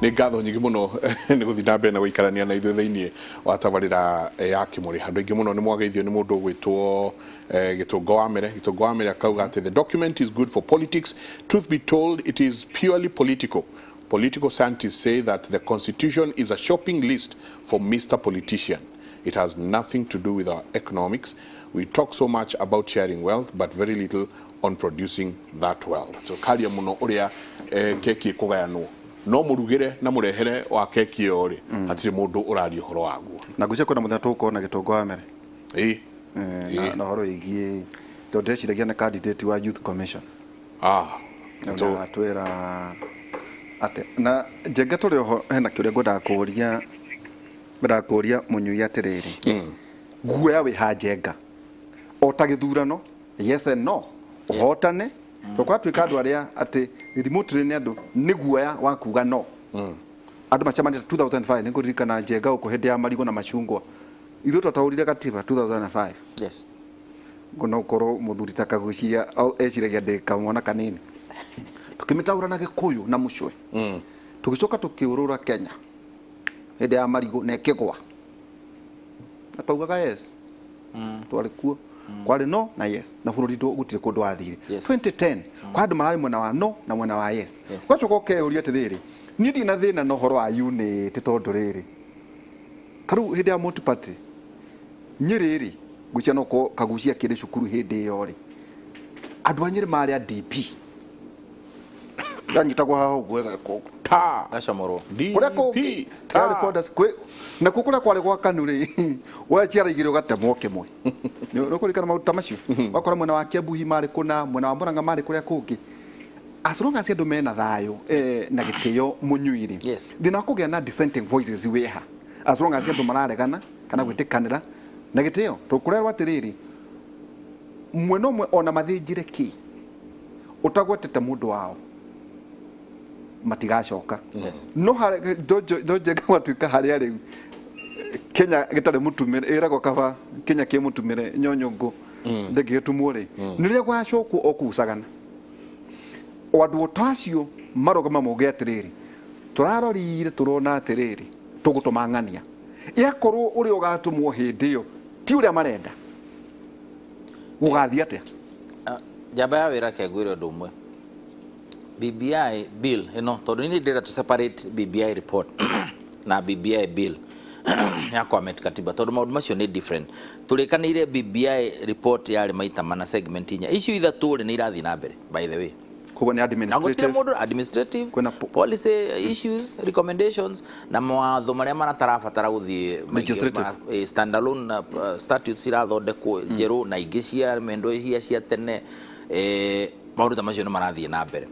Nĩ ngatho nyingĩ mũno nĩ gũthiĩ na mbere na gũikarania na ithuĩ thĩinĩ wa tabarĩra ya Kĩmũrĩ. Andũ aingĩ mũno nĩ mwageithio nĩ mũndũ ũgwĩtwo Gĩtũngo wa Mere. Gĩtũngo wa Mere akauga atĩ the document is good for politics. Truth be told, it is purely political. Political scientists say that the constitution is a shopping list for Mr. Politician. It has nothing to do with our economics. We talk so much about sharing wealth, but very little on producing that wealth. So karia muno uria keki ikugayanwo no murugire na murehere wa keki iyo ri hatiri mundu uraria uhoro waguo. Na ngwĩciria kwĩna mũthenya tũgũkorwo na Gĩtũngo wa Mere. Ĩĩ. Na ũhoro wĩgiĩ tondũ ndĩreciragia nĩ candidate wa Youth Commission. Atwĩra atĩ na Njenga tũrĩ oho hena kĩũria ngwendaga kũũria, ngwendaga kũũria Mũnyui atĩrĩrĩ, guoya wĩ ha Njenga o ta gĩthurano, yes and no, ũhotane tũkwatuĩka andũ arĩa atĩ remotely nĩ andũ nĩ guoya wa kuga no. Andũ macemanĩte 2005 nĩ ngũririkana Njenga gũkũ hĩndĩ ya marigũ na macungwa, ithuĩ twataũrire gatiba 2005. Yes. No ũkorwo mũthuri ta Kagucia eciragia ndĩ kamwana kanini, tũkĩmĩtaũra na Gĩkũyũ na mũcwe, tũgĩcoka tũkĩũrũra Kenya hĩndĩ ya marigũ na ĩkĩgwa, na twaugaga yes, twarĩ kuo kwarĩ no na yes, na bũrũri gũtirĩ kũndũ wathire. 2010 kwa andũ mararĩ mwena wa no na mwena wa yes. Ũgacoka ũkeyũria atĩrĩrĩ, niĩ ndirĩ na thĩna na ũhoro wa unity tondũ rĩrĩ, ta rĩu hĩndĩ ya multi-party Nyĩrĩ rĩ, ngwĩciria no ũkorwo Kagucia akĩrĩ cukuru hĩndĩ ĩyo rĩ, andũ a Nyĩrĩ marĩ a DP, yanyitagwo haha ũguo ĩgekwo ta gacomorwo kũrĩa kũngĩ tigarĩ borders kwĩ nakuo kũrĩa kwarĩ gwa KANU rĩ, waciara igĩrĩ ũgatemwo kĩmwe. Nĩ ũkũririkana maũndũ ta macio? Ũgakora mwena wa Kiambu hihi marĩ kũna, mwena wa Murang'a marĩ kũrĩa kũngĩ. As long as andũ mena thayũ na gĩtĩo Mũnyui rĩ, thĩna wa kũgĩa na dissenting voices wĩha, as long as andũ mararegana kana gwĩtĩkanĩra na gĩtĩo, tũkũrerwo atĩrĩrĩ, mwena ũmwe ona mathĩnjire kĩ ũtagwetete mũndũ wao matigacoka. No no Njenga gwatuĩka harĩa rĩu Kenya gĩtarĩ mũtumĩre, ĩragwo kaba Kenya kĩ mũtumĩre nyonyongo ndĩngĩgĩtumwo rĩ, nĩ rĩrĩa gwacokwo o kũu Sagana, o andũ ta acio marũgama mauge atĩrĩrĩ, tũrarorire tũrona atĩrĩrĩ, tũgũtũma ng'ania, yakorwo ũrĩa ũgatũmwo hĩndĩ ĩyo ti ũrĩa marenda, gũgathiĩ atĩa? Njamba ya wĩra kengwĩre ũndũ ũmwe, BBI bill ĩno, tondũ niĩ ndĩrenda to separate BBI report na BBI bill ya kũamend katiba, tondũ maũndũ macio nĩ different. Tũrĩkanĩire BBI report yarĩ maita mana segment inya, icio ithatũ rĩ nĩ irathiĩ na mbere, by the way. Koguo nĩ administrative, na gũtirĩ mũndũ administrative policy issues, recommendations na mawatho marĩa maratarabatara gũthiĩ legislative standalone statutes irathondekwo njerũ na ingĩ cia mendo iria cia tene, maũndũ ta macio nĩ marathiĩ na mbere.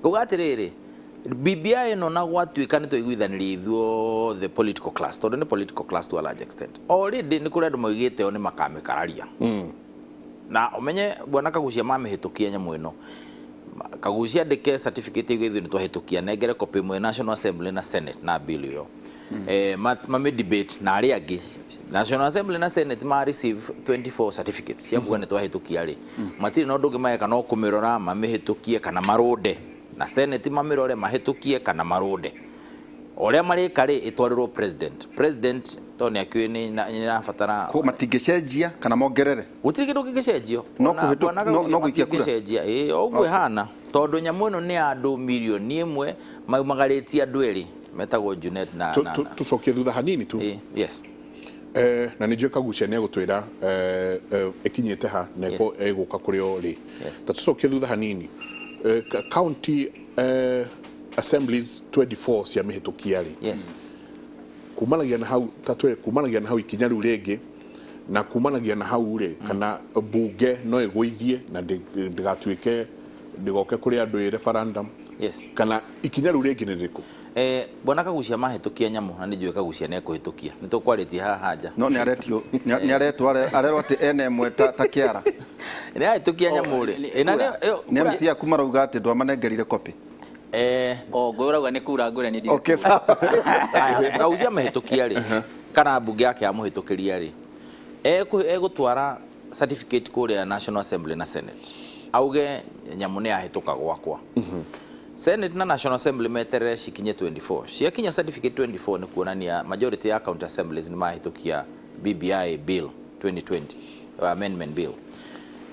Ngauga atĩrĩrĩ, BBI ĩno na gwatuĩka nĩ twaiguithanirie ithuothe political class, tondũ nĩ political class to a large extent. Already nĩ kũrĩ andũ maugĩte o nĩ makamĩkararia. Na ũmenye bwana Kagucia mamĩhĩtũkia nyamũ ĩno, Kagucia andĩke certificate ĩyo ithuĩ nĩ twahĩtũkia, nengere copy ĩmwe National Assembly na Senate na bill ĩyo, mame debate na arĩa angĩ. National Assembly na Senate ma receive 24 certificates cia kuga nĩ twahĩtũkia rĩ, matirĩ na ũndũ ũngĩ mareka no kũmĩrora mamĩhĩtũkie kana marũnde, na Senate mamĩrore mahĩtũkie kana marũnde. Ũrĩa marĩka rĩ, ĩtwarĩrwo president. President tondũ nĩ akĩũĩ nĩ nĩrabatara matingĩcenjia kana mongerere, gũtirĩ kĩndũ kĩngĩcenjio, no gũikia kura matingĩcenjia. Ĩĩ, o ũguo ĩhana, tondũ nyamũ ĩno nĩ ya andũ mirioni ĩmwe maumagarĩtie andũ erĩ metagwo Junet na tũcokie thutha hanini tu. Yes. Na nĩ njũĩ Kagucia nĩ egũtwĩra ĩkinyĩte ha na ĩgũka kũrĩ o rĩ. Ta tũcokie thutha hanini, county assemblies 24 cia mĩhĩtũkia rĩ, yes, kumanagia na hau tatwĩre, kumanagia na hau ikinya rĩu rĩngĩ, na kumanagia na hau rĩ, kana bunge no ĩgũithie na ndĩgatuĩke ndĩgoke kũrĩ andũ ĩ referendum. Yes. Kana ikinya rĩu rĩngĩ nĩ rĩrĩkũ? Bwana Kagucia mahĩtũkia nyamũ, na nĩ njũĩ Kagucia nĩ ekũhĩtũkia, nĩ tũkwarĩtie haha nja. No nĩ aretio, nĩ aretwo, arerwo atĩ ena ĩmwe ta kĩara. Nĩ ahĩtũkia nyamũ rĩ, nĩ MC aku marauga atĩ ndwamanengerire copy. O ngũĩ ũrauga nĩ kura ngũrĩ nĩ ndirĩ. Okay, sawa. Kagucia mahĩtũkia rĩ, kana mbunge yake yamũhĩtũkĩria rĩ, egũtwara certificate kũrĩa National Assembly na Senate, auge nyamũ nĩ yahĩtũka gwakwa. Senate na National Assembly meterere cikinye 24. Ciakinya certificate 24 nĩ kuonania majority ya county assemblies nĩ mahĩtũkia BBI bill 2020 amendment bill.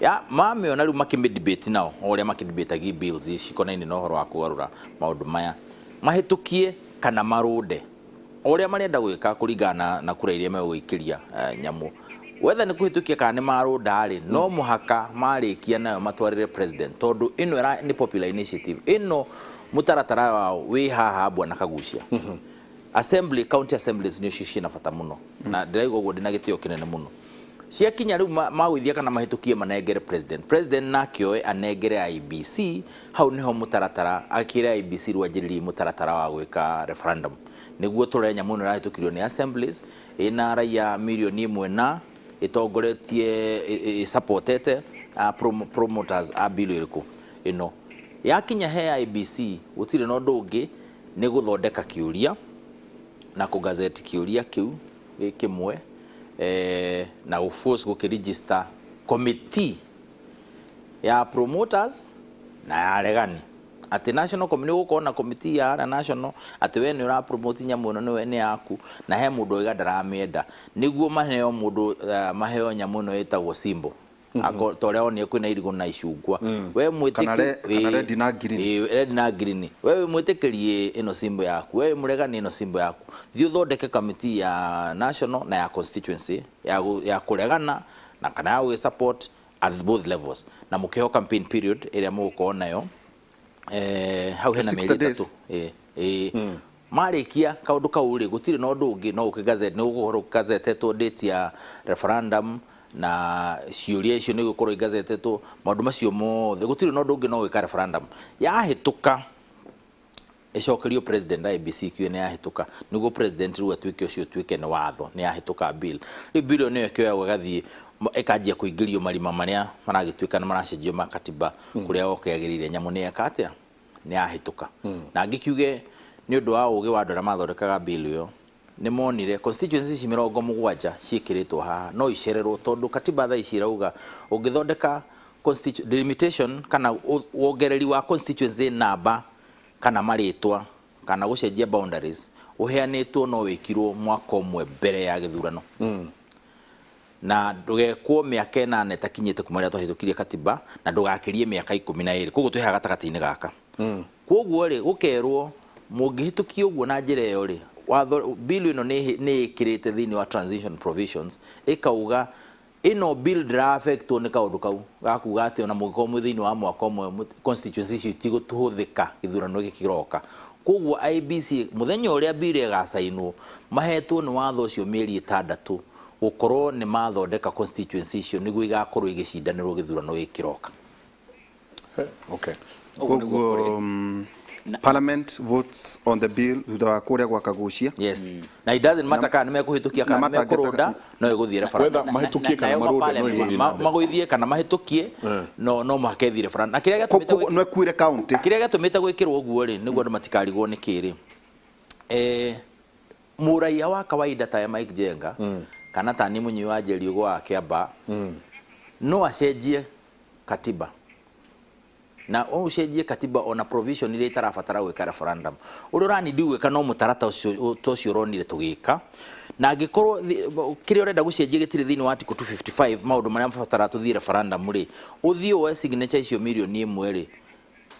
Ya mamĩona rĩu makĩmĩ-debate nao o ũrĩa makĩdebatagi bills ici cikonainie na ũhoro wa kũgarũra maũndũ maya, mahĩtũkie kana marũnde o ũrĩa marenda gwĩka kũringana na kura iria megũikĩria nyamũ. Whether nĩ kũhĩtũkia kana nĩ marũnda rĩ, no mũhaka marĩkia nayo matwarĩre president, tondũ ĩno nĩ popular initiative. Ĩno mũtaratara wao wĩ haha bwana Kagucia. Assembly, county assemblies nĩcio ciĩna bata mũno, na ndĩraigua ũguo ndĩna gĩtĩo kĩnene mũno. Ciakinya rĩu magũithia kana mahĩtũkie manengere president, president nake oe anengere IEBC. Hau nĩho mũtaratara akĩre IEBC rĩu anjĩrĩrie mũtaratara wa gwĩka referendum, nĩguo tũrore nyamũ ĩno ĩrahĩtũkirio nĩ assemblies ĩna raia mirioni 1 na ĩtongoretie ĩsupportete promoters a bill ĩrĩkũ. Ĩno yakinya he IEBC gũtirĩ na ũndũ ũngĩ, nĩ gũthondeka kĩũria na kũgazeti kĩũria kĩu gĩ kĩmwe, na gũforce gũkĩregister committee ya promoters na ya aregani. Atĩ national committee gũkorwo na committee ya ara national, atĩ we nĩ ũra promote nyamũ ĩno nĩwe nĩ yaku, na he mũndũ oiga ndaramĩenda, nĩguo maheo mũndũ maheo nyamũ ĩno ĩtagwo symbol. Ta ũrĩa wonire kwĩna irigũ na icungwa, we mwĩtĩkĩri red na green, red na green, we mwĩtĩkĩrie ĩno symbol yaku, we mũregani ĩno symbol yaku, thiĩ ũthondeke committee ya national na ya constituency ya kũregana na kana ya support at both levels, na mũkĩheo campaign period ĩrĩa mũgũkorwo nayo hau hena mĩeri 3. Marĩkia kaũndũ kau rĩ, gũtirĩ na ũndũ ũngĩ no ũkĩgazette, nĩ gũkorwo gazettetwo date ya referendum na ciũria icio nĩ gũkorwo igazettetwo, maũndũ macio mothe gũtirĩ na ũndũ ũngĩ no gwĩka referendum. Yahĩtũka ĩcokerio president IEBC kiuge nĩ yahĩtũka, nĩguo president rĩu atuĩke ũcio ũtuĩke nĩ watho, nĩ yahĩtũka bill. Rĩu bill ĩyo nĩyo ĩkĩoyagwo ĩgathiĩ ĩkanjia kũingĩrio marima marĩa maragĩtuĩka nĩ maracenjio ma katiba kũrĩa gũkĩagĩrĩire. Nyamũ nĩ yeka atĩa? Nĩ yahĩtũka. Na ngĩkiuge nĩ ũndũ wa ũgĩ wa andũ arĩa mathondekaga bill ĩyo, nĩ monire constituency ici 70 ciĩkĩrĩtwo haha no icererwo, tondũ katiba thaa ici ĩrauga ũngĩthondeka delimitation kana wongereri wa constituency namba kana marĩtwa kana gũcenjia boundaries ũheanĩtwo no wĩkirwo mwaka ũmwe mbere ya gĩthurano, na ndũgekwo mĩaka 8 ĩtakinyĩte kuma rĩrĩa twahĩtũkirie katiba, na ndũgakĩrie mĩaka 12. Koguo twĩ haha gatagatĩ-inĩ gaka. Koguo rĩ, gũkerwo mũngĩhĩtũkia ũguo na njĩra ĩyo rĩ, watho bill ĩno nĩ ĩkĩrĩte thĩinĩ wa transition provisions ĩkauga ĩno bill ndĩra-affectwo nĩ kaũndũ kau gakuga atĩ ona mũngĩkorwo mwĩ thĩinĩ wa mwaka ũmwe constituency icio itigũhũthĩka gĩthurano gĩkĩ kĩroka. Koguo IEBC mũthenya ũrĩa bill ĩgacainwo mahetwo nĩ watho ũcio mĩeri 6 gũkorwo nĩ mathondeka constituency icio nĩguo igakorwo igĩcindanĩrwo gĩthurano gĩkĩ kĩroka. Okay. Koguo Parliament votes on the bill thutha wa kũrĩa gwa Kagucia. Yes. Na it doesn't matter kana nĩmekũhĩtũkia kana nĩmekũrũnda, no ĩgũthiĩ referendum. Whether mahĩtũkie kana marũnde no ĩgũthiĩ na mbere. Magũithiĩ kana mahĩtũkie no mũhaka ĩthiĩ referendum. Na kĩrĩa gĩatũmĩte no ĩkuire county. Kĩrĩa gĩatũmĩte gwĩkĩrwo ũguo rĩ, nĩguo andũ matikarigwo nĩ kĩrĩ. Mũraiya wa kawaida ta Mike Jenga kana ta niĩ mũnyui wa Njeri ũguo wa Kĩambaa, no acenjie katiba, na ũcenjie katiba ona provision iria itarabatara gwĩka referendum. Ũrĩa ũranindi gwĩka no mũtaratara ũcio ũronire tũgĩka, na angĩkorwo kĩrĩa ũrenda gũcenjia gĩtirĩ thĩinĩ wa article 255 maũndũ marĩa mabatara tũthiĩ referendum rĩ, ũthiĩ woe signature icio mirioni 1 rĩ,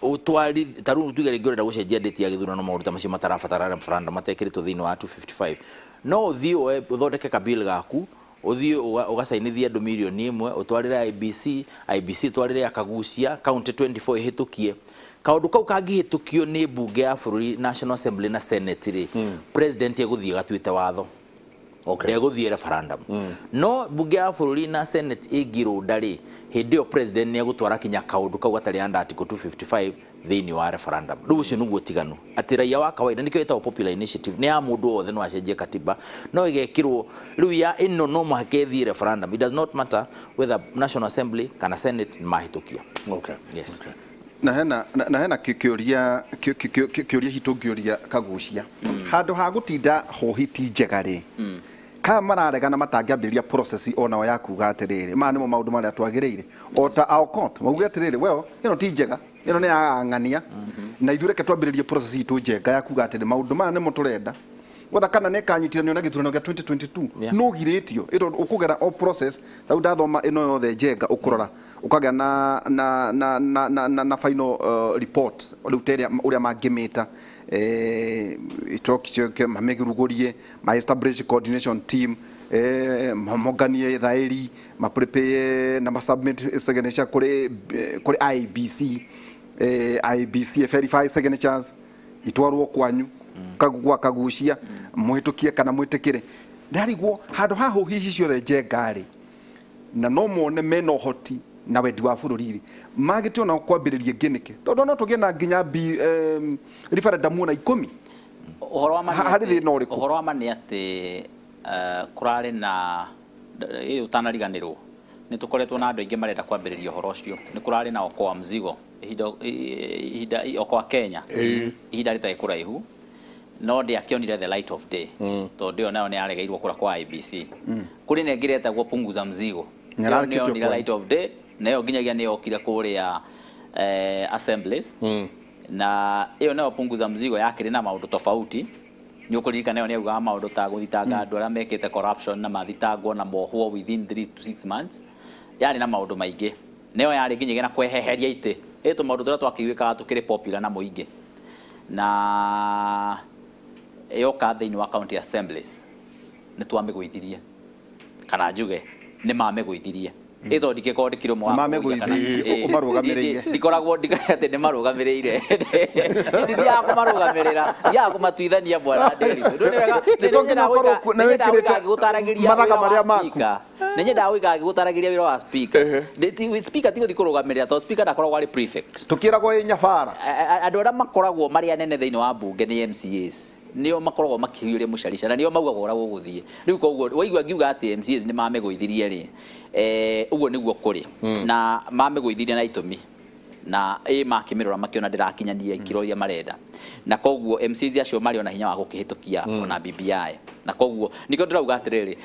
ũtwari ta rĩu tuge rĩngĩ ũrenda gũcenjia date ya gĩthurano, maũndũ ta macio matarabatara referendum matekĩrĩtwo thĩinĩ wa 255, no ũthiĩ woe ũthondeke kabill gaku, ũthiĩ ũgacainithie andũ mirioni 1, ũtwarĩre IEBC, IEBC ĩtwarĩre Akagucia, county 24 ĩhĩtũkie. Kaũndũ kau kangĩhĩtũkio nĩ mbunge ya bũrũri, National Assembly na Senate rĩ, president egũthiĩ gatuĩte watho. Okay. Ndegũthiĩ referendum. No mbunge ya bũrũri na Senate ĩngĩrũnda rĩ, hĩndĩ ĩyo president nĩegũtwara kinya kaũndũ kau gatarĩ under article 255 thĩinĩ wa referendum. Rĩu ũcio nĩguo ũtiganu, atĩ raia wa kawaida, nĩkĩo ĩtagwo popular initiative, nĩ ya mũndũ wothe no acenjie katiba, no ĩgekĩrwo rĩu ya ĩno no mũhaka ĩthiĩ referendum. It does not matter whether National Assembly kana Senate nĩmahĩtũkia. Okay. Yes. Okay. Na hena kĩũria hitũ ngĩũria Kagucia, handũ ha gũtinda hohi ti njega rĩ, kana mararegana matangĩambĩrĩria process onao ya kuga atĩrĩrĩ, maya nĩmo maũndũ marĩa twagĩrĩire, o ta Aukot mauge atĩrĩrĩ, well ĩno ti njega, ĩno nĩ ya ng'ania, Na ithuĩ reke twambĩrĩrie process itũ njenga ya kuga atĩ maũndũ maya nĩmo tũrenda. Wetha kana nĩ kanyitithanio na gĩthurano gĩa 2022 no girĩtio ĩtondũ ũkũgera o process tau ndathoma ĩno yothe njenga ũkũrora ũkagĩa na final report rĩu ta ũrĩa mangĩmĩta ĩcoke mamĩrugũrie ma establish coordination team monganie thaĩri ma prepare na ma submit signature kũrĩ IEBC IEBC verify signatures itwarwo kwanyu kagwa kagucia muhitukie kana mwitikire ndarigwo handu ha hihi ciothe njenga ri na no mone mena uhoti na wendi wa bururi magite ona kwambiririe nginike tondu no tugie na nginya referendum ona 10 uhoro wa hari thina uriku uhoro wa ma ni ati kurari na utanariganirwo ni tukoretwo na andu aingi marenda kwambiriria uhoro ucio ni kurari na okoa mzigo ihinda okoa Kenya ihinda ritarĩ kuraihu no ndiakionire the light of day tondu ĩyo nayo nĩ yaregeirwo kura kwa IBC kuri na ĩngĩ ĩretagwo punguza mzigo nĩyonire light of day nayo nginyagia nĩ yokire kũrĩa assemblies na ĩyo nayo punguza mzigo yakĩrĩ na maũndũ tofauti nĩ ũkũririkana ĩyo nĩ yaugaga maũndũ ta gũthitanga andũ arĩa mekĩte corruption na mathitangwo na mohwo within 3 to 6 months yarĩ na maũndũ maingĩ nayo yarĩ nginyagia na kweheheria itĩ ĩ tũmaũndũ tũrĩa twakĩiguĩkaga tũkĩrĩ popular na mũingĩ na yoka thĩinĩ wa county assemblies nĩ twamĩgũithirie kana njuge nĩ mamĩgũithirie ĩ tondũ ndingĩkorwo ndĩkĩrĩ ũmwe wa ũmarũgamĩrĩire ndikoragwo atĩ nĩ marũgamĩrĩire ndithiaga kũmarũgamĩrĩra thiaga kũmatuithania bwana nĩ nyendaga gũikara ngĩgũtaragĩria wĩra wa speaker speaker ti gũthiĩ kũrũgamĩrĩra tondũ speaker ndakoragwo arĩ prefect tũkĩragwo ĩ nyabara andũ arĩa makoragwo marĩ anene thĩinĩ wa mbunge nĩ MCAs nio makoragwo makihiũria mũcarica na nio maugaga ũrĩa gũgũthiĩ rĩu koguo waigua ngiuga atĩ MCAs nĩ mamĩgũithirie rĩ ũguo nĩguo kũrĩ na mamĩgũithirie na itũmi na ĩ makĩmĩrora makĩona ndĩrakinyania ikĩro iria marenda na koguo MCAs acio marĩ ona hinya wa gũkĩhĩtũkia ona BBI na koguo nĩkĩo ndĩrauga atĩrĩrĩ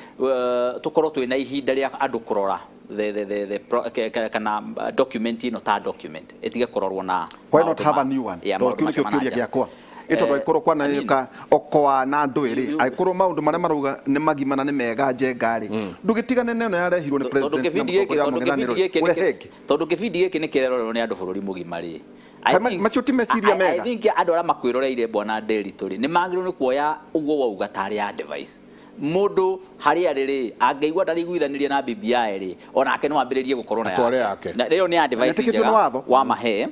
tũkorwo twĩna ihinda rĩa andũ kũrora the kana document ĩno ta document ĩtige kũrorwo na why not have a new one tondũ kĩu nĩkĩo kĩũria gĩakwa itondo aikorwo kwana yoka okoa na andu iri aikorwo maundu maria marauga ni magima na ni mega njenga ri ndugitigane neno yarehirwo ni president tondu kibindi giki ni kirerorerwo ni andu bururi mugima ri macio ti meciria mega I think andu aria makwiroreire bwana Nderitu ri ni magirwo ni kuoya uguo wauga tari advice mundu haria riri angeigua ndariguithanirie na BBI ri onake no ambiririe gukorwo na yake na riyo ni advice njega wa mahe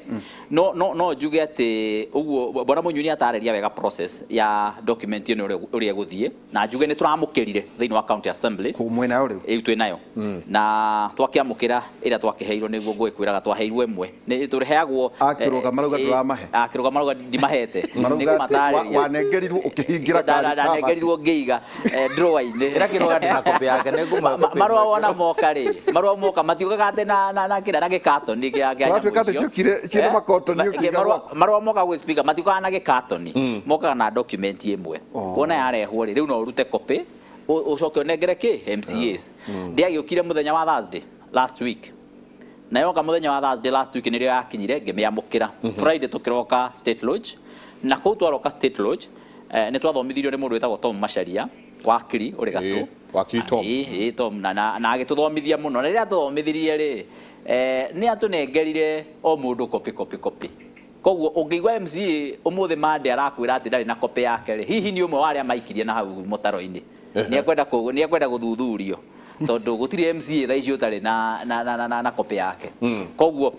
no no no njuge ati uguo bwana Munyuni atariria wega process ya document ino uria guthie na njuge ni turamukirire thiini wa county assemblies kumwe nayo riu riu twi nayo na twakiamukira ira twakiheirwo niguo ngwikwiraga twaheirwo imwe ni turiheagwo akiruga marauga nduramahe akiruga marauga ndimahete niguo matariria wanengerirwo ukihingira kari ndanengerirwo ngiiga drawer-inĩ ĩra kĩruga ndĩ na kopi yake nĩ ngũmũhe kopi marũa wona moka rĩ marũa moka matiũkaga atĩ na kĩrĩa na gĩkatoni kĩa nyamũ icio ciokire ciĩna makotoni ũkĩiga gwaku marũa moka gwĩ speaker matiũkaga na gĩkatoni mokaga na document ĩmwe wona yarehwo rĩ rĩu no ũrute copy ũcoke ũnengere kĩ MCAs ndĩagĩũkire mũthenya wa Thursday last week na yoka mũthenya wa Thursday last week nĩrĩo yakinyire ngĩmĩamũkĩra Friday tũkĩroka State Lodge na kũu twaroka State Lodge nĩ twathomithirio nĩ mũndũ wĩtagwo Tom Macharia wakiri uri gatu wakiri Tom Tom na agĩtũthomithia mũno na rĩrĩa atũthomithirie rĩ nĩ atũnengerire o mũndũ copy copy copy koguo ũngĩigua MCA ũmũthĩ Monday arakwĩra atĩ ndarĩ na copy yake rĩ hihi nĩ ũmwe wa arĩa maikirie na hau mũtaro-inĩ nĩ ekwenda gũthuthurio tondũ gũtirĩ MCA thaa ici ũtarĩ na copy yake koguo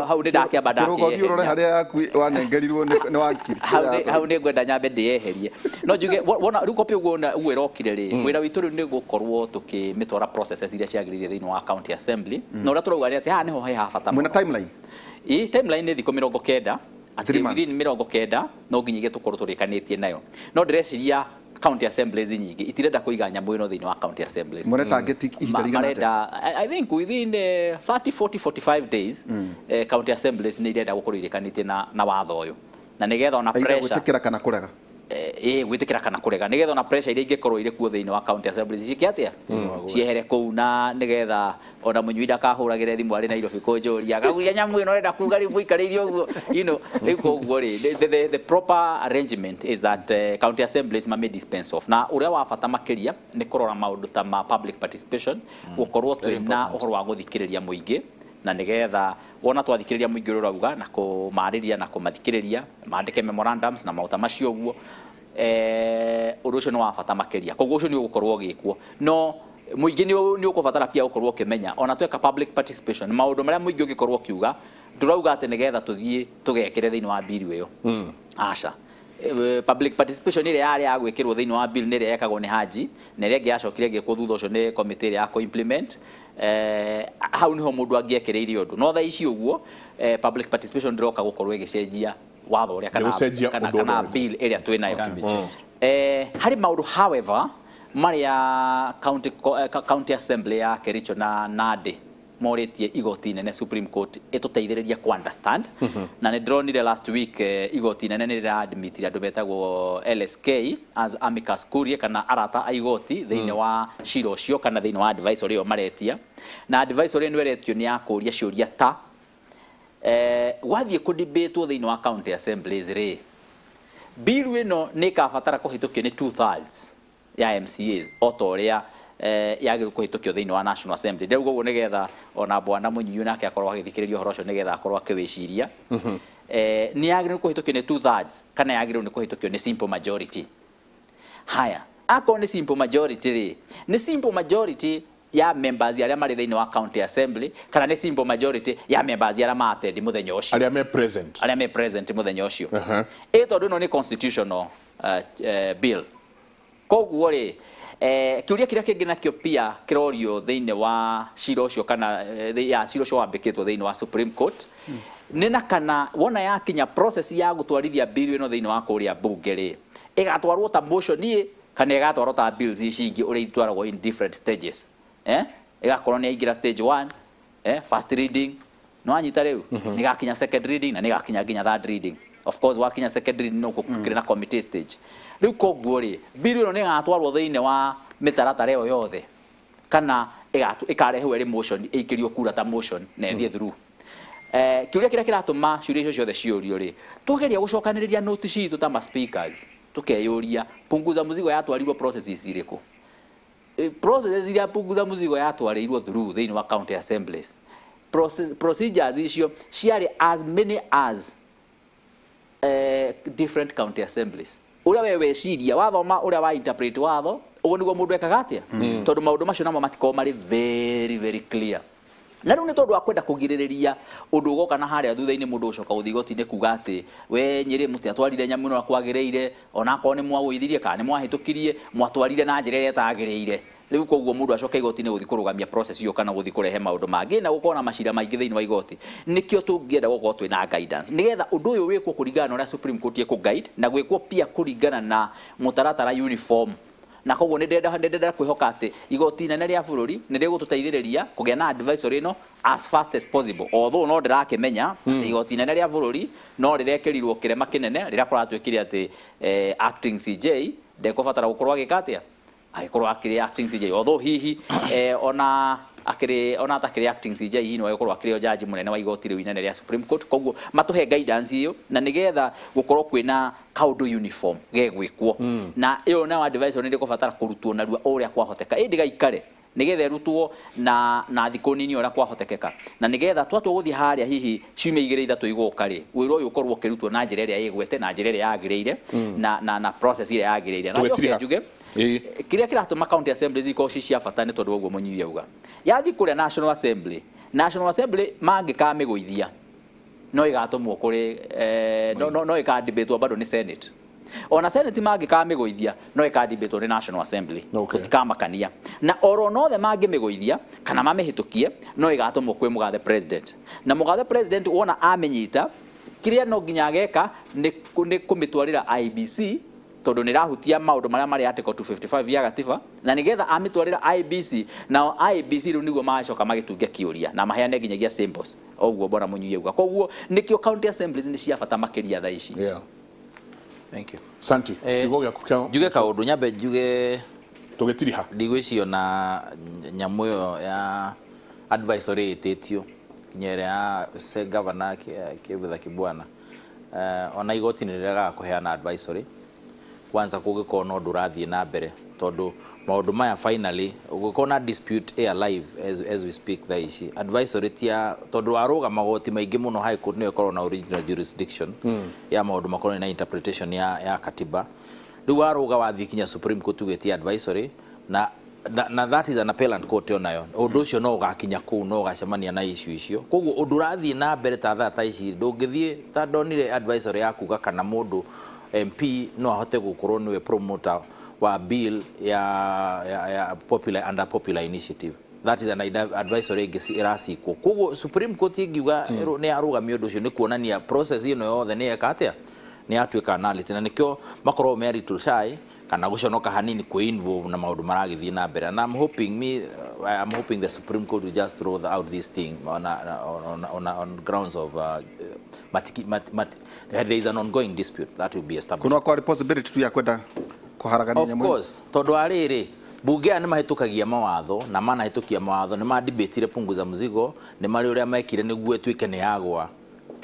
hau nĩ ndakĩamba ndakĩyeheria ũrore harĩa yaku wanengerirwo nĩ wakiri hau nĩ ngwenda nyambe ndĩyeherie no njuge wona rĩu copy ũguo ũguo ĩrokire rĩ wĩra witũ rĩu nĩ gũkorwo tũkĩmĩtwara processes iria ciagĩrĩire thĩinĩ wa county assembly na ũrĩa tũrauga nĩ atĩ haha nĩho he ha bata mũno. Mwĩna timeline? Ĩ timeline nĩ thikũ 90 atĩ within 90 no nginyagia tũkorwo tũrĩkanĩtie nayo no ndĩreciria county assemblies nyingĩ itirenda kũiga nyamũ ĩno thĩinĩ wa county assemblies mwene target ihinda rigana atĩa? I think within 30 40 45 days county assemblies nĩ irenda gũkorwo irĩkanĩtie na watho ũyũ na nĩgetha ona pressure gwĩtĩkĩra kana kũrega Gwĩtĩkĩra kana kũrega nĩgetha ona pressure iria ingĩkorwo irĩ kuo thĩinĩ wa county assemblies ciĩke atĩa, ciehere kũu, na nĩgetha ona mũnyui ndakahũragĩre thimũ arĩ Nairobi kũnjũria akagucia nyamũ ĩno ũrenda kuga rĩu mũikarĩire ũguo, you know. Rĩu koguo rĩ, the proper arrangement is that county assemblies mame dispense of, na ũrĩa wa bata makĩria nĩ kũrora maũndũ ta ma public participation, gũkorwo twĩna ũhoro wa gũthikĩrĩria mũingĩ, na nigetha wona twathikĩrĩria mũingĩ ũrĩa ũrauga na kũmarĩria na kũmathikĩrĩria mandĩke memorandums na maũta macio ũguo, ũndũ ũcio nĩ wa bata makĩria. Koguo ũcio nĩ ũgũkorwo ũgĩkwo, no mũingĩ nĩ ũkũbatara pia gũkorwo ũkĩmenya ona tweka public participation maũndũ marĩa mũingĩ ũngĩkorwo ũkiuga, ndũrauga atĩ nĩgetha tũthiĩ tũgekĩre thĩinĩ wa bill ĩyo, aca. Public participation ĩrĩa yarĩ ya gwĩkĩrwo thĩinĩ wa bill nĩ ĩrĩa yekagwo nĩ Haji, na ĩrĩa ĩngĩ yacokire ĩgĩkwo thutha ũcio nĩ committee ĩrĩa ya kũ-implement. Hau niho mũndũ angĩekĩrĩire ũndũ, no thaa ici ũguo public participation ndĩroka gũkorwo ĩgĩcenjia watho ũrĩa kana, Ndĩgũcenjia kana, ũndũ kana ũrĩa. bill ĩrĩa twĩ nayo. Harĩ maũndũ however marĩa county assembly ya Kericho na Nandi morĩtie igoti inene Supreme Court ĩtũteithĩrĩrie ku understand, na nĩ ndĩronire last week igoti inene nĩ rĩraadmitire andũ metagwo LSK as amicus curiae kana arata a igoti thĩinĩ wa cira ũcio kana thĩinĩ wa advisory ĩyo maretia, na advisory ĩno ĩretio nĩ ya kũria ciũria ta gwathiĩ kũdebatwo thĩinĩ wa county assemblies rĩ, bill ĩno nĩ ĩkabatara kũhĩtũkio nĩ 2/3 ya MCAs o ta ũrĩa yagĩrĩirwo kũhĩtũkio thĩinĩ wa National Assembly. Ndĩrauga ũguo nĩgetha ona bwana Mũnyiu nake akorwo agĩthikĩrĩria ũhoro ũcio nĩgetha akorwo akĩwĩciria. Nĩ yagĩrĩirwo kũhĩtũkio nĩ 2/3 kana yagĩrĩirwo nĩ kũhĩtũkio nĩ simple majority. Haya, akorwo nĩ simple majority rĩ, nĩ simple majority ya members arĩa marĩ thĩinĩ wa county assembly kana nĩ simple majority ya members arĩa ma-attend mũthenya ũcio, arĩa me present, arĩa me present mũthenya ũcio. Ĩ tondũ ĩno nĩ constitutional bill, koguo rĩ, kĩũria kĩrĩa kĩngĩ nakĩo pia kĩrorio thĩinĩ wa cira ũcio kana ya cira ũcio wambĩkĩtwo thĩinĩ wa Supreme Court nĩ na kana wona yakinya process ya gũtwarithia bill ĩno thĩinĩ wa kũrĩa bunge rĩ, ĩgatwarwo ta motion ĩ kana ĩgatwarwo ta bills ici ingĩ ũrĩa itwaragwo in different stages, ĩgakorwo nĩ yaingĩra stage 1, first reading, nĩ wanyita rĩu nĩ gakinya second reading na nĩ gakinya nginya third reading. Of course wakinya second reading no gũkĩrĩ na committee stage. Rĩu koguo rĩ, bill ĩno nĩ ĩgatwarwo thĩinĩ wa mĩtaratara ĩyo yothe kana ĩkarehwo ĩrĩ motion ĩikĩrio kura ta motion na ĩthiĩ through. Kĩũria kĩrĩa kĩratũma ciũria icio ciothe ciũrio rĩ, twageria gũcokanĩrĩria note citũ ta ma speakers tũkeyũria punguza mzigo yatwarirwo processes irĩkũ. Processes iria punguza mzigo yatwarĩirwo through thĩinĩ wa county assemblies, procedures icio ciarĩ as many as different county assemblies. Ũrĩa we weciria wathoma ũrĩa wa interpret watho ũguo nĩguo mũndũ ekaga atĩa, tondũ maũndũ macio namo matikoragwo marĩ very very clear. Na rĩu nĩ tondũ wa kwenda kũgirĩrĩria ũndũ ũgoka na harĩa thutha-inĩ mũndũ ũcoka gũthiĩ igoti-inĩ kuga atĩ we Nyĩrĩ mũtiatwarire nyamũ ĩno kwagĩrĩire, ona akorwo nĩ mwagũithirie kana nĩ mwahĩtũkirie, mwatwarire na njĩra ĩrĩa ĩtagĩrĩire. Rĩu koguo mũndũ acoka igoti-inĩ gũthiĩ kũrũgamia process ĩyo kana gũthiĩ kũrehe maũndũ mangĩ na gũkorwo na macira maingĩ thĩinĩ wa igoti. Nĩkĩo tũngĩenda gũkorwo twĩna guidance nĩgetha ũndũ ũyũ wĩkwo kũringana na ũrĩa Supreme Court ĩkũ guide na gwĩkwo pia kũringana na mũtaratara uniform. Na koguo nĩ ndĩrenda kwĩhoka atĩ igoti inene rĩa bũrũri nĩ rĩgũtũteithĩrĩria kũgĩa na advisory ĩno as fast as possible, although no ndĩrakĩmenya atĩ igoti inene rĩa bũrũri no rĩrekĩrirwo kĩrema kĩnene rĩrĩa kũratuĩkire atĩ acting CJ ndekũbatara gũkorwo agĩka atĩa, agĩkorwo akĩrĩ acting CJ, although hihi ona akĩrĩ ona atakĩrĩ acting CJ hihi no agĩkorwo akĩrĩ o jaji mũnene wa igoti rĩu inene rĩa Supreme Court. Koguo matũhe guidance ĩyo na nĩgetha gũkorwo kwĩna kaũndũ uniform gegwĩkwo, na ĩyo nayo advisory nĩ ĩkũbatara kũrutwo narua o ũrĩa kwahoteka, ĩndĩ gaikare nĩgetha ĩrutwo na thikũ nini ũrĩa kwahotekeka, na nĩgetha twatua gũthiĩ harĩa hihi ciumia igĩrĩ ithatũ igũka rĩ, wĩra ũyũ ũkorwo ũkĩrutwo na njĩra ĩrĩa ĩgwete na njĩra ĩrĩa yagĩrĩire na process ĩrĩa yagĩrĩire. Na njoke Tũgĩtiriha. njuge kĩrĩa kĩratũma county assemblies ikorwo ci cia bata nĩ tondũ wa ũguo Mũnyiu auga yathiĩ kũrĩa National Assembly, National Assembly mangĩkamĩgũithia no ĩgatũmwo kũrĩ no ĩkandimbĩtwo bado nĩ Senate. Ona Senate mangĩkamĩgũithia no ĩkandimbĩtwo nĩ National Assembly. Gũtikamakania na oro nothe mangĩmĩgũithia kana mamĩhĩtũkie no ĩgatũmwo kwĩ mũgathe president, na mũgathe president wona amĩnyita kĩrĩa no nginya ageka nĩ kũmĩtwarĩra IEBC tondũ nĩ ĩrahutia maũndũ marĩa marĩ article 255 ya gatiba, na nĩgetha amĩtwarĩra IEBC, nao IEBC rĩu nĩguo magacoka magĩtunge kĩũria na maheane nginyagia symbols ũguo bwana Mũnyiu auga. Koguo nĩkĩo county assemblies nĩ cia bata makĩria thaa ici. Thank you. Santi, kiugo gĩaku kĩa njuge kaũndũ nyambe njuge tũgĩtiriha. Ndigwĩcirio na nyamũ ĩyo ya advisory ĩtĩtio nginya ĩrĩa ya se governor Kivutha Kibwana, ona igoti nĩ rĩregaga kũheana advisory kwanza kũngĩkorwo na ũndũ ũrathiĩ na mbere, tondũ maũndũ maya finally ũngĩkorwo na dispute ĩ alive as we speak thaa ici, advisory ti ya tondũ warũga magoti maingĩ mũno. High Court nĩyo ĩkoragwo na original jurisdiction ya maũndũ makorwo na interpretation ya katiba. Rĩu warũga wathiĩ kinya Supreme Court ũgĩtia advisory na that is an appellant court, onayo ũndũ ũcio no ũgakinya kũu, no ũgacemania na issue icio. Koguo ũndũ ũrathiĩ na mbere ta thaa ta ici ndũngĩthiĩ ta ndonire advisory ya kuga kana mũndũ MP no ahote gũkorwo nĩwe promoter wa bill ya popular under popular initiative. That is an advisory ĩngĩ ĩracikwo. Koguo Supreme Court ingiuga nĩ yarũgamia ũndũ ũcio, nĩ kuonania process ĩno yothe nĩ yeka atĩa, nĩ yatuĩka nullity, na nĩkĩo makoragwo me little shy kana gũconoka hanini kwĩ involve na maũndũ maragĩthiĩ na mbere. And I'm hoping the Supreme Court will just throw out this thing on grounds of matiki, mat, mat, there is an ongoing dispute that will be established. Kuna kwarĩ possibility tu ya kwenda kũharagania Of nyamũ ĩno. course, tondũ wa rĩrĩ, bunge aya nĩ mahĩtũkagia mawatho na manahĩtũkia mawatho, nĩ madibĩtire punguza mzigo, nĩ marĩ ũrĩa mekire nĩguo ĩtuĩke nĩ yagwa,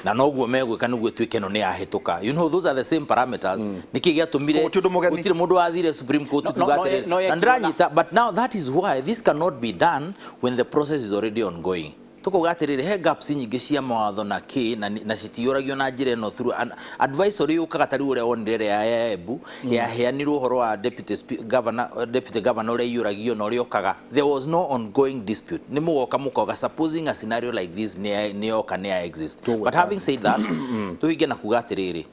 na noguo megwĩka nĩguo ĩtuĩke ĩno nĩ yahĩtũka. Those are the same parameters. Nĩkĩ gĩatũmire Koguo ti ũndũ mũgeni. Gũtirĩ mũndũ wathire Supreme Court kuga atĩrĩrĩ, no na yekirwo. ndĩranyita. But now that is why this cannot be done when the process is already ongoing. Tukuga atĩrĩrĩ, he gaps nyingĩ cia mawatho na kĩ na citiyũragio na njĩra ĩno through an advisory yũkaga ta rĩu ũrĩa wonire ĩrĩa ya Embu yaheanirwo ũhoro wa deputy governor ũrĩa iyũragio na ũrĩa ũkaga. There was no ongoing dispute. Nĩ mũgoka mũkoga supposing a scenario like this nĩ yoka, nĩ ya exist. But having said that, tũhinge na kuga atĩrĩrĩ,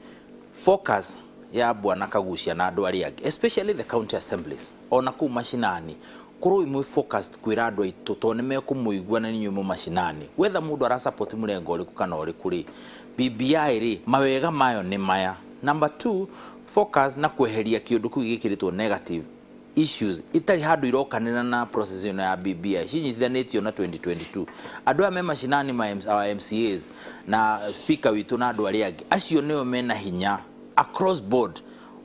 focus ya bwana Kagucia na andũ arĩa angĩ, especially the county assemblies ona kũu macinani, korwo imwe focused kwĩra andũ aitũ, tondũ nĩ mekũmũigua na inyuĩ mũ macinani, whether mũndũ arasupport mũrengo ũrĩkũ kana ũrĩkũ rĩ, BBI rĩ, mawega mayo nĩ maya. Number two, focus na kweheria kĩũndũ kĩu gĩkĩrĩtwo negative issues itarĩ handũ irokanĩra na process ĩno ya BBI cinyitithanĩtio na 2022. Andũ aya me macinani, ma our MCAs na speaker witũ na andũ arĩa angĩ acio nĩo mena hinya across board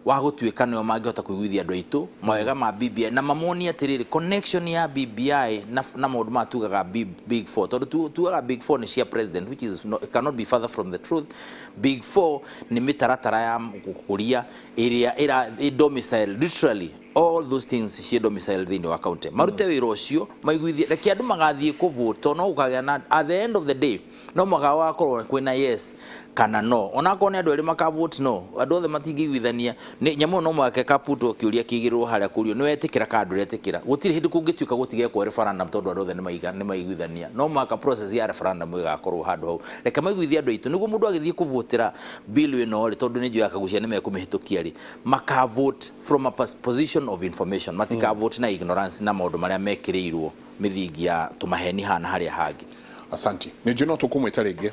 wa gũtuĩka nĩo mangĩhota kũiguithia andũ aitũ mawega ma BBI na mamonie atĩrĩrĩ, connection ya BBI na maũndũ maya tugaga big four, tondũ tugaga big four nĩ cia president, which is no, cannot be further from the truth. Big four nĩ mĩtaratara ya gũkũria ĩrĩa ĩra ĩ domicile, literally all those things ciĩ domicile thĩinĩ wa county. Marute wĩra ũcio maiguithie, reke andũ magathiĩ kũvũtwo, no gũkagĩa na at the end of the day no mũhaka wakorwo kwĩna yes kana no, onakorwo nĩ andũ erĩ makavote no, andũ othe matingĩiguithania nĩ nyamũ ĩyo, no mũhaka ĩkaputwo kĩũria kĩigĩrĩrwo harĩa kũrio nĩ wetĩkĩra kana ndũretĩkĩra. Gũtirĩ hĩndĩ kũngĩtuĩka gũtigekwo referendum tondũ andũ othe nĩ maiguithania. No mũhaka process ya referendum ĩgakorwo handũ hau. Reke maiguithie andũ aitũ nĩguo mũndũ agĩthiĩ kũvotera bill ĩno rĩ, tondũ nĩ njũĩ Kagucia nĩ mekũmĩhĩtũkia rĩ, makavote from a position of information, matikavote na ignorance na maũndũ marĩa mekĩrĩirwo mĩthingi ya tũmaheni hana harĩa hangĩ. Asanti, nĩ njũĩ no tũkũmwĩta rĩngĩ,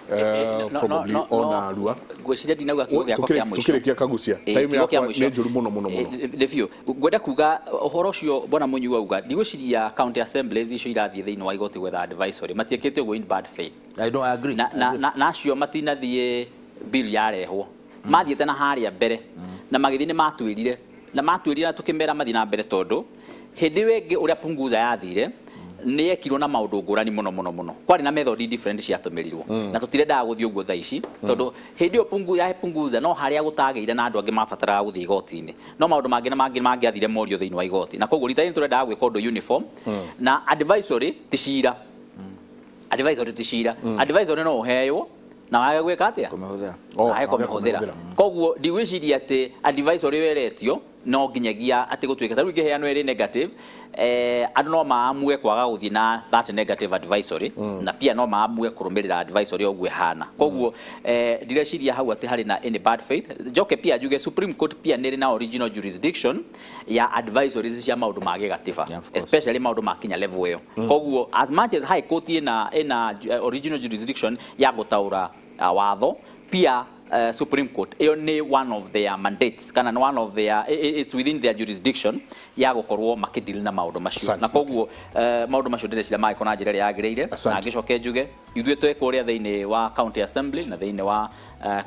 probably ona rua. Ngwĩciria ndinauga kiugo gĩakwa kĩa mũico. Tukĩrĩkia, Kagucia, time Kiugo kĩa yakwa mũico. nĩ njũru mũno mũno mũno. Nĩ biũ ngwenda kuga ũhoro ũcio bwana Mũnyu auga, ndigwĩciria county assemblies icio irathiĩ thĩinĩ wa igoti gwetha advisory matiĩkĩte ũguo in bad faith. I don't agree. Na acio matinathiĩ bill yarehwo, mathiĩte na harĩa mbere na magĩthiĩ nĩ matuĩrire na matuĩrire na tũkĩmera mathiĩ na mbere, tondũ hĩndĩ ĩyo ĩngĩ ũrĩa punguza yathire nĩ yekirwo na maũndũ ngũrani mũno mũno mũno, kwarĩ na method different ciatũmĩrirwo na tũtirendaga gũthiĩ ũguo thaa ici, tondũ hĩndĩ ĩyo ya punguza no harĩa gũtagĩire na andũ angĩ mabataraga gũthiĩ igoti-inĩ, no maũndũ mangĩ na mangĩ mangĩathire morio thĩinĩ wa igoti, na koguo rita rĩrĩ tũrendaga gwĩka ũndũ uniform. Na advisory ti cira, advisory ti cira. Advisory no ũheywo na wage gwĩka atĩa? Kũmĩhũthĩra. Oh, wage wage kũmĩhũthĩra. kũmĩhũthĩra. Koguo ndigwĩciria atĩ advisory ĩyo ĩretio no nginyagia atĩ gũtuĩka ta rĩu ĩngĩheanwo ĩrĩ negative, andũ no maamue kwaga gũthiĩ na that negative advisory, na pia no maamue kũrũmĩrĩra advisory ũguo ĩhana. Koguo ndireciria hau atĩ harĩ na any bad faith. Njoke pia njuge Supreme Court pia nĩ ĩrĩ na original jurisdiction ya advisories cia maũndũ ma gĩgatiba, Yeah, of course. especially maũndũ ma kinya level ĩyo. Koguo as much as High Court ĩna original jurisdiction ya gũtaũra watho pia Supreme Court ĩyo nĩ one of their mandates kana nĩ one of their it's within their jurisdiction ya gũkorwo makĩdeal na maũndũ macio. Na koguo maũndũ macio ndĩreciria magĩkwo na njĩra ĩrĩa yagĩrĩire. Na ngĩcoke njuge ithuĩ twĩ kũrĩa thĩinĩ wa county assembly na thĩinĩ wa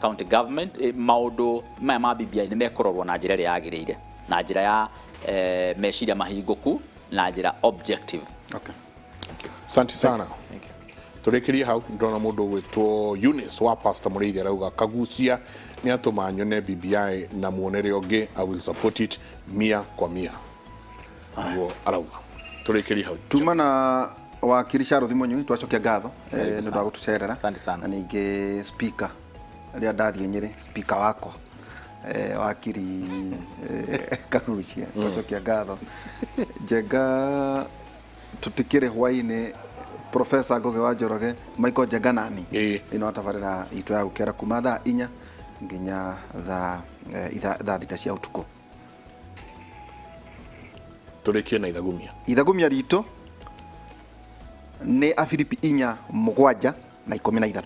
county government, maũndũ maya ma BBI nĩ mekũrorwo na njĩra ĩrĩa yagĩrĩire, na njĩra ya meciria mahingũku, na njĩra objective. Okay. Asante sana. Thank you. Tũrĩkĩrie hau ndĩrona mũndũ ũgwĩtwo Eunice wa Pastor Mũrĩithi arauga Kagucia nĩ atũma nyone BBI na muonere ũngĩ, I will support it 100 kwa 100. Nĩguo arauga. Tũrĩkĩrie hau. Tuma na wakiri Charles Mũnyui twacokia ngatho nĩ ũndũ wa gũtũcerera. Asante sana. Na ningĩ speaker rĩrĩa ndathiĩ Nyĩrĩ, speaker wakwa wakiri Kagucia twacokia ngatho. Njenga tutikire hwainĩ Professor Ngugi wa Njoroge, Michael Njenga nani ino tabarĩra itũ ya gũkera kuma thaa 4 nginya thaa 6 cia ũtukũ. Tũrĩkie na ithagumia. Ithagumia ritũ nĩ Afilipi 4 7 na 13.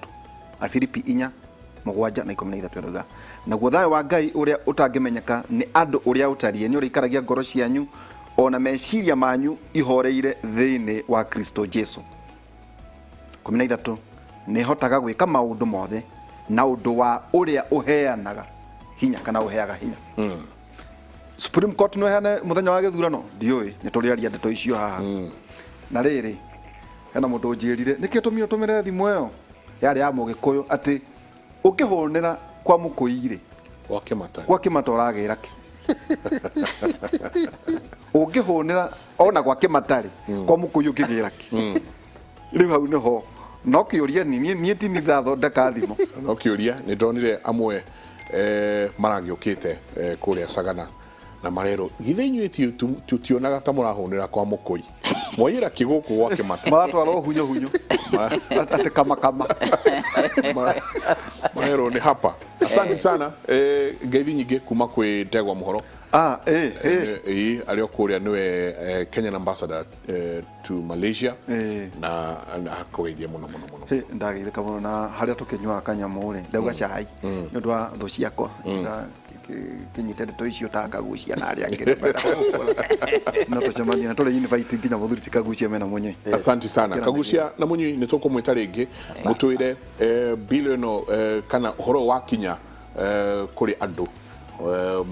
Afilipi 4 7 na 13 ĩrauga, naguo thayũ wa Ngai ũrĩa ũtangĩmenyeka nĩ andũ ũrĩa ũtariĩ nĩ ũrĩikaragia ngoro cianyu ona meciria manyu ihoreire thĩinĩ wa Kristo Jesu. 13 nĩ hotaga gwĩka maũndũ mothe na ũndũ wa ũrĩa ũheanaga hinya kana ũheaga hinya. Supreme Court no heane mũthenya wa gĩthurano ndiũĩ, nĩ tũrĩaria ndeto icio haha. Na rĩrĩ hena mũndũ ũnjĩrire nĩkĩ tũmire tũmĩre thimũ ĩyo yarĩ ya Mũgĩkũyũ atĩ ũkĩhũnĩra kwa mũkũi-rĩ gwa Kĩmata ũragĩra kĩ? Ũngĩhũnĩra ona gwa Kĩmata-rĩ kwa mũkũi ũngĩgĩra kĩ? Rĩu hau nĩho no kĩũria niĩ ti niĩ ndathondeka thimũ. No kĩũria nĩ ndonire amwe maragĩũkĩte kũrĩa Sagana na marerwo githĩ inyuĩ tutionaga ta mũrahũnĩra kwa mũkũi, mwaiyĩra kĩ gũkũ gwa Kĩmata? Maratwarwo hunyo hunyo atĩ kamakama marerwo nĩ hapa. Asante sana. Ngeithi nyingĩ kuma kwĩ Ndegwa Mũhoro. Arĩ o kũrĩa nĩwe Kenyan ambassador to Malaysia na akũgeithia mũno mũno mũno. Ndageithĩka mũno na harĩa tũkĩnyuaga kanyamũ rĩ ndauga cai nĩ ũndũ wa thũ ciakwa kinyite ndeto icio ta Kagucia na arĩa angĩ no tũcemanie na tũrĩ invite nginya mũthuri ti Kagucia mena Mũnyui. Asante sana Kagucia na Mũnyui, nĩ tũkũmwĩta rĩngĩ mũtwĩre bill ĩno kana ũhoro wakinya kũrĩ andũ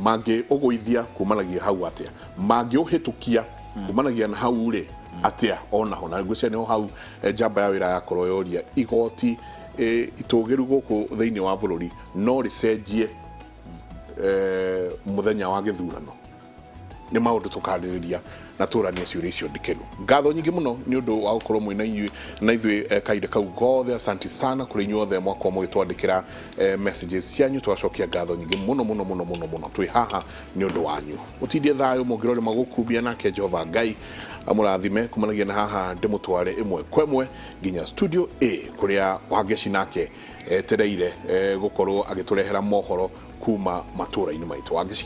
mangĩ ũgũithia kumanagia hau atĩa, mangĩ ũhĩtũkia kumanagia na hau rĩ atĩa onaho, na ngwĩciria nĩho hau njamba ya wĩra yakorwo yoria igoti itũgĩru gũkũ thĩinĩ wa bũrũri no rĩcenjie mũthenya wa gĩthurano. Nĩ maũndũ tũkarĩrĩria na tũranie ciũria icio ndikĩru. Ngatho nyingĩ mũno nĩ ũndũ wa gũkorwo mwĩ na ithuĩ kahinda kau gothe. Asante sana kũrĩ inyuĩ othe mwakorwo mũgĩtwandĩkĩra messages cianyu, tũgacokia ngatho nyingĩ mũno mũno mũno mũno mũno. Twĩ haha nĩ ũndũ wanyu. Mũtindie thayũ mũngĩrore magũkumbia, nake Jehova Ngai amũrathime kumanagia na haha ndĩmũtware ĩmwe kwa ĩmwe nginya studio A kũrĩa Wangeci nake etereire gũkorwo agĩtũrehera mohoro kuma matũra-inĩ maitũ. Wangeci.